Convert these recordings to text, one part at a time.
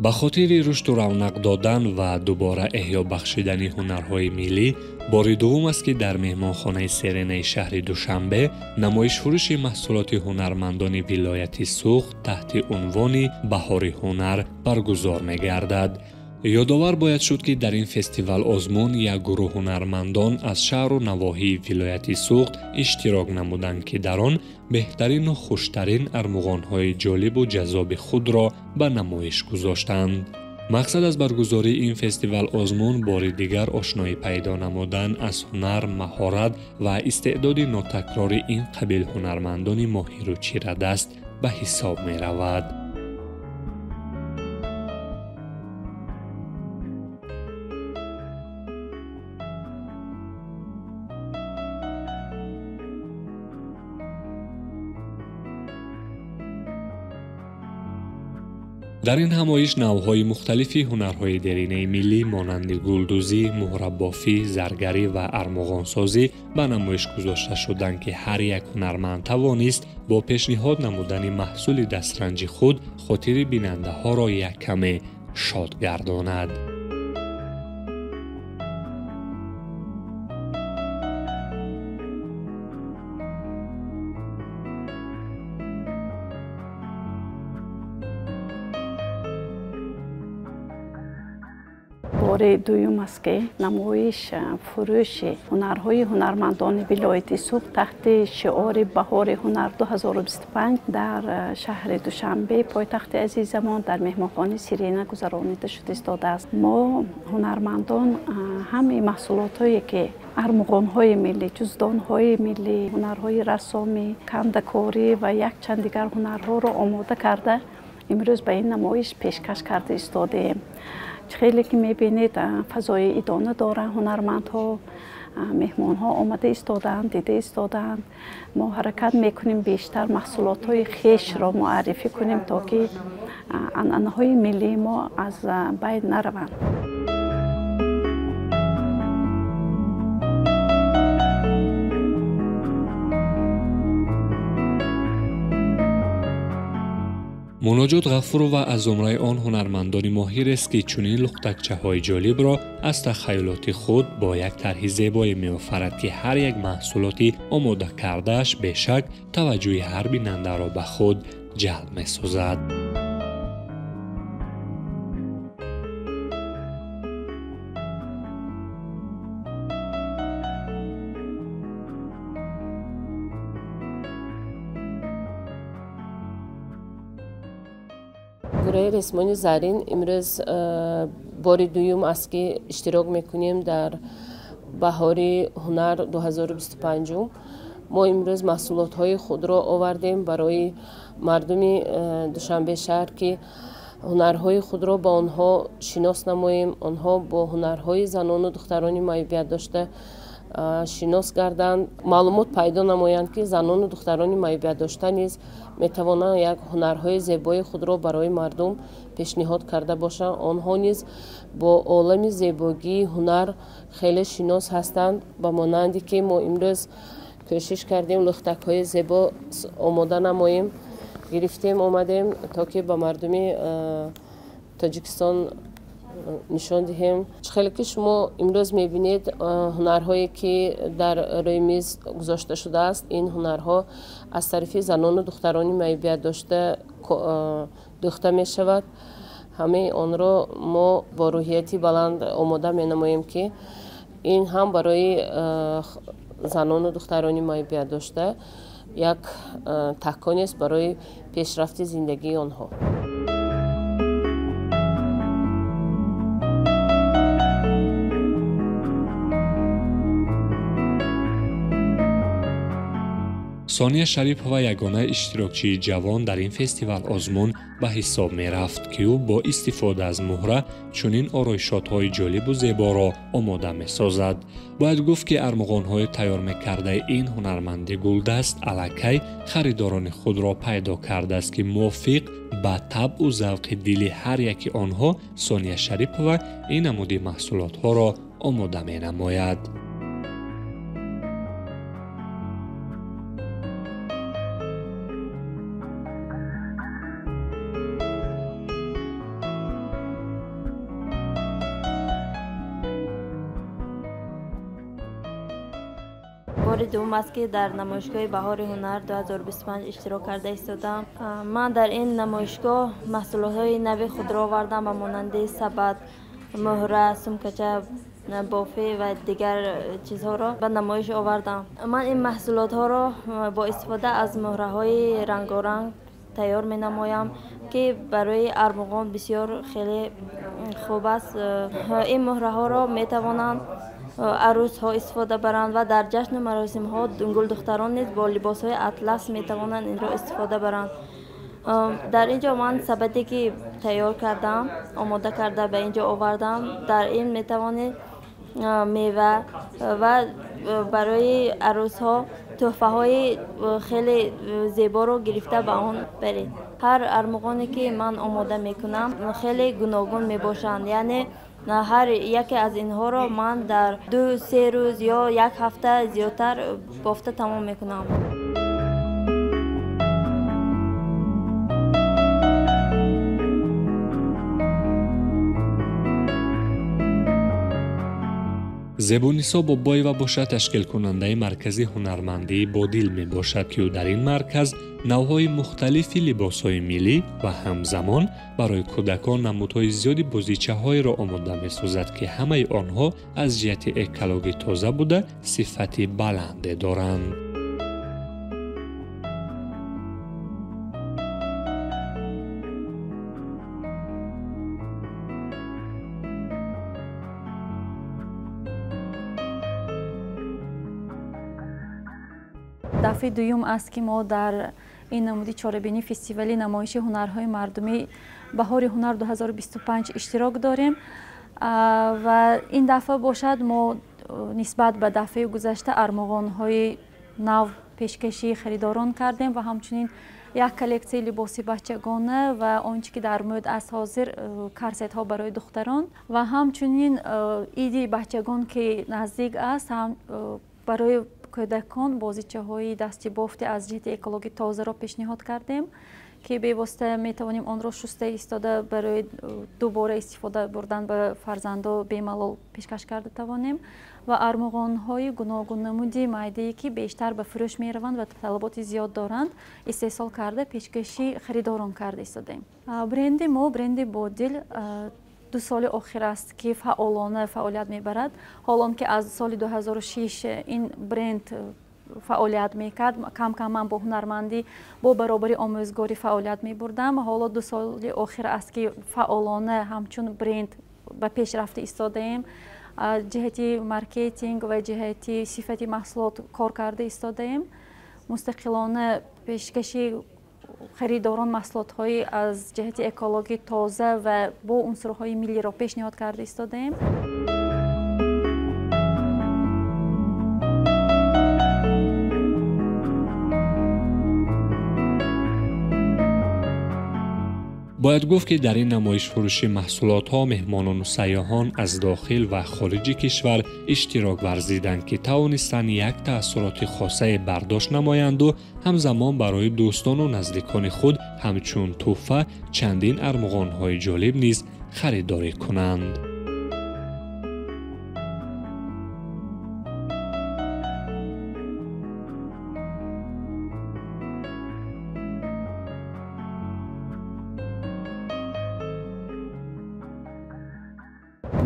Ба хотири рушду равнақ додан ва дубора эҳё бахшидани ҳунарҳои миллӣ бори дуввум аст, ки дар меҳмонхонаи Серенаи шаҳри Душанбе намоишфурӯши маҳсулоти ҳунармандони вилояти Суғд таҳти унвони Баҳори ҳунар баргузор мегардад. Ёдовар бояд шуд, ки дар ин фестивал-озмун як гурӯҳ ҳунармандон аз шаҳру навоҳии вилояти Суғд иштирок намуданд, ки дар он беҳтарину хуштарин армуғонҳои ҷолибу ҷаззоби худро ба намоиш гузоштанд. Мақсад аз баргузории ин фестивал-озмун бори дигар ошноӣ пайдо намудан аз ҳунар, маҳорат ва истеъдоди нотакрори ин қабил ҳунармандони моҳиру чирадаст ба ҳисоб меравад. Дар ин ҳамоиш навъҳои мухталифи ҳунарҳои деринаи миллӣ монанди гулдӯзӣ, муҳрабофӣ, заргарӣ ва армуғонсозӣ ба намоиш гузошта шуданд, ки ҳар як ҳунарманд тавонист бо пешниҳод намудани маҳсули дастранҷи худ хотири бинандаҳоро як каме шод гардонад. Бори дуюм аст, ки намоиш фурӯши ҳунарҳои ҳунармандони вилояти Суғд таҳти шиори Баҳори ҳунар 2025 дар шаҳри Душанбе, пойтахти азизамон, дар меҳмонхонаи Сирена гузаронида шуда истодааст. Мо ҳунармандон ҳамаи маҳсулотҳое, ки армуғонҳои миллӣ, ҷуздонҳои миллӣ, ҳунарҳои рассомӣ, кандакорӣ ва якчанд дигар ҳунарҳоро омода карда, имрӯз ба ин намоиш пешкаш карда истодаем. Хеле ки мебинед, фазои идона доранд ҳунармандҳо, меҳмонҳо омада истодаанд, дида истодаанд. Мо ҳаракат мекунем бештар маҳсулотҳои хешро муаррифӣ кунем, то ки анъанаҳои миллии мо аз байн нараванд. Муноҷот Ғафурова аз зумраи он ҳунармандони моҳирест, ки чунин лухтакчаҳои ҷолибро аз тахайюлоти худ бо як тарҳи зебое меофарад, ки ҳар як маҳсулоти омода кардааш бешак таваҷҷӯҳи ҳар бинандаро ба худ ҷалб месозад. Гурӯҳи ресмони зарин имрӯз бори дуюм аст, ки иштирок мекунем дар Баҳори ҳунар 2025. Мо имрӯз маҳсулотҳои худро овардем барои мардуми Душанбе шаҳр, ки ҳунарҳои худро ба онҳо шинос намоем, онҳо бо ҳунарҳои занону духтарони маъюбият дошта шинос гарданд, маълумот пайдо намоянд, ки занону духтарони маъюбият дошта низ метавонанд як ҳунарҳои зебои худро барои мардум пешниҳод карда бошанд. Онҳо низ бо олами зебогии ҳунар хеле шинос ҳастанд, ба монанде ки мо имрӯз кӯшиш кардем лухтакҳои зебо омода намоем, гирифтем, омадем, то ки ба мардуми Тоҷикистон нишон диҳем. Хеле ки шумо имрӯз мебинед, ҳунарҳое ки дар рӯи миз гузошта шудааст, ин ҳунарҳо аз тарафи занону духтарони маъюбият дошта дӯхта мешавад. Ҳамаи онро мо бо рӯҳияти баланд омода менамоем, ки ин ҳам барои занону духтарони маъюбият дошта як таҳконест барои пешрафти зиндагии онҳо. Сония Шарипова ягона иштирокчии ҷавон дар ин фестивал-озмун ба ҳисоб мерафт, ки ӯ бо истифода аз муҳра чунин ороишотҳои ҷолибу зеборо омода месозад. Бояд гуфт, ки армуғонҳои тайёр мекардаи ин ҳунарманди гулдаст аллакай харидорони худро пайдо кардааст, ки мувофиқ ба табъу завқи дили ҳар яки онҳо Сония Шарипова ин намуди маҳсулотҳоро омода менамояд. Бори дуюм аст, ки дар намоишгоҳи Баҳори ҳунар 2025 иштирок карда истодам. Ман дар ин намоишгоҳ маҳсулотҳои нави худро овардам, ба монанди сабад, муҳра, сумкача, бофӣ ва дигар чизҳоро ба намоиш овардам. Ман ин маҳсулотҳоро бо истифода аз муҳраҳои рангоранг тайёр менамоям, ки барои армуғон бисёр хеле хуб аст. Ин муҳраҳоро метавонанд арӯсҳо истифода баранд ва дар ҷашну маросимҳо гулдухтарон низ бо либосҳои атлас метавонанд инро истифода баранд. Дар ин ҷо ман сабаде ки тайёр кардам, омода карда ба ин ҷо овардам. Дар ин метавонед мева ва барои арӯсҳо тӯҳфаҳои хеле зеборо гирифта ба он баред. Ҳар армуғоне ки ман омода мекунам хеле гуногун мебошанд, яъне ҳар яке аз инҳоро ман дар 2-3 рӯз ё як ҳафта зиёдтар бофта тамом мекунам. Зебунисо Бобоева бошад ташкилкунандаи маркази ҳунармандии Бодил мебошад, ки ӯ дар ин марказ навъҳои мухталифи либосҳои миллӣ ва ҳамзамон барои кӯдакон намудҳои зиёди бозичаҳоеро омода месозад, ки ҳамаи онҳо аз ҷиҳати экологӣ тоза буда сифати баланде доранд. Дафъаи дуюм аст, ки мо дар ин намуди чорабинии фестивали намоиши ҳунарҳои мардумӣ Баҳори ҳунар 2025 иштирок дорем ва ин дафъа бошад мо нисбат ба дафъаи гузашта армуғонҳои нав пешкаши харидорон кардем ва ҳамчунин як коллексияи либоси бачагона ва он чӣ ки дар мӯд аст ҳозир корсетҳо барои духтарон ва ҳамчунин иди бачагон ки наздик аст, ҳам барои кӯдакон бозичаҳои дастибофти аз ҷиҳати экологӣ тозаро пешниҳод кардем, ки бевосита метавонем онро шуста истода барои дубора истифода бурдан ба фарзандо бемалол пешкаш карда тавонем ва армуғонҳои гуногуннамуди майдае, ки бештар ба фурӯш мераванд ва талаботи зиёд доранд, истеҳсол карда пешкаши харидорон карда истодаем. Бренди мо бренди Бодил 2 соли охир аст, ки фаъолона фаъолият мебарад. Ҳолон ки аз соли 2006 ин бренд фаъолият мекард, кам-кам ман бо ҳунармандӣ бо баробари омӯзгорӣ фаъолият мебурдам. Ҳоло 2 соли охир аст, ки фаъолона ҳамчун бренд ба пеш рафта истодаем. Ҷиҳати маркетинг ва ҷиҳати сифати маҳсулот кор карда истодаем. Мустақилона пешкаши харидорон маҳсулотҳои аз ҷиҳати экологӣ тоза ва бо унсурҳои миллиро пешниҳод карда истодаем. Бояд гуфт, ки дар ин намоишфурӯши маҳсулотҳо меҳмонону сайёҳон аз дохил ва хориҷи кишвар иштирок варзиданд, ки тавонистанд як таассуроти хосае бардошт намоянду ҳамзамон барои дӯстону наздикони худ ҳамчун тӯҳфа чандин армуғонҳои ҷолиб низ харидорӣ кунанд.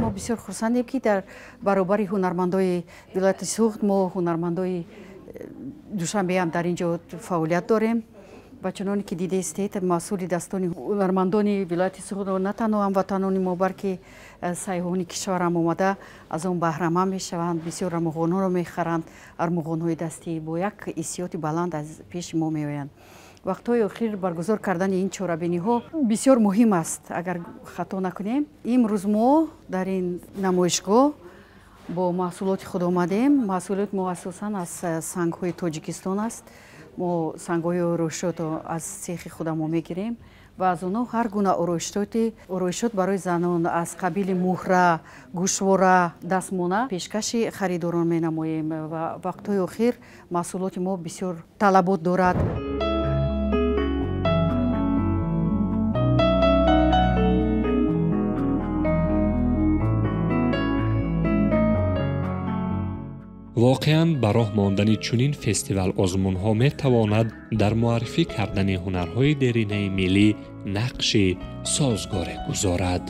Мо бисёр хурсандем, ки дар баробари ҳунармандои вилояти Суғд мо ҳунармандои Душанбеам дар ин ҷо фаъолият дорем ва чуноне ки дидаистед, маҳсули дастони ҳунармандони вилояти Суғдро на танҳо ҳамватанони мо, балки сайёҳони кишварам омада аз он баҳраманд мешаванд, бисёр армуғонҳоро мехаранд. Армуғонҳои дастӣ бо як ҳиссиёти баланд аз пеши мо меоянд. Вақтҳои охир баргузор кардани ин чорабиниҳо бисёр муҳим аст. Агар хато накунем, имрӯз мо дар ин намоишгоҳ бо маҳсулоти худ омадем. Маҳсулоти мо асосан аз сангҳои Тоҷикистон аст. Мо сангҳои ороишотро аз цехи худамо мегирем ва аз онҳо ҳар гуна ороишот барои занон аз қабили муҳра, гӯшвора, дастмона пешкаши харидорон менамоем ва вақтҳои охир маҳсулоти мо бисёр талабот дорад. Воқеан, ба роҳ мондани чунин фестивал-озмунҳо метавонад дар муаррифӣ кардани ҳунарҳои деринаи миллӣ нақши созгоре гузорад.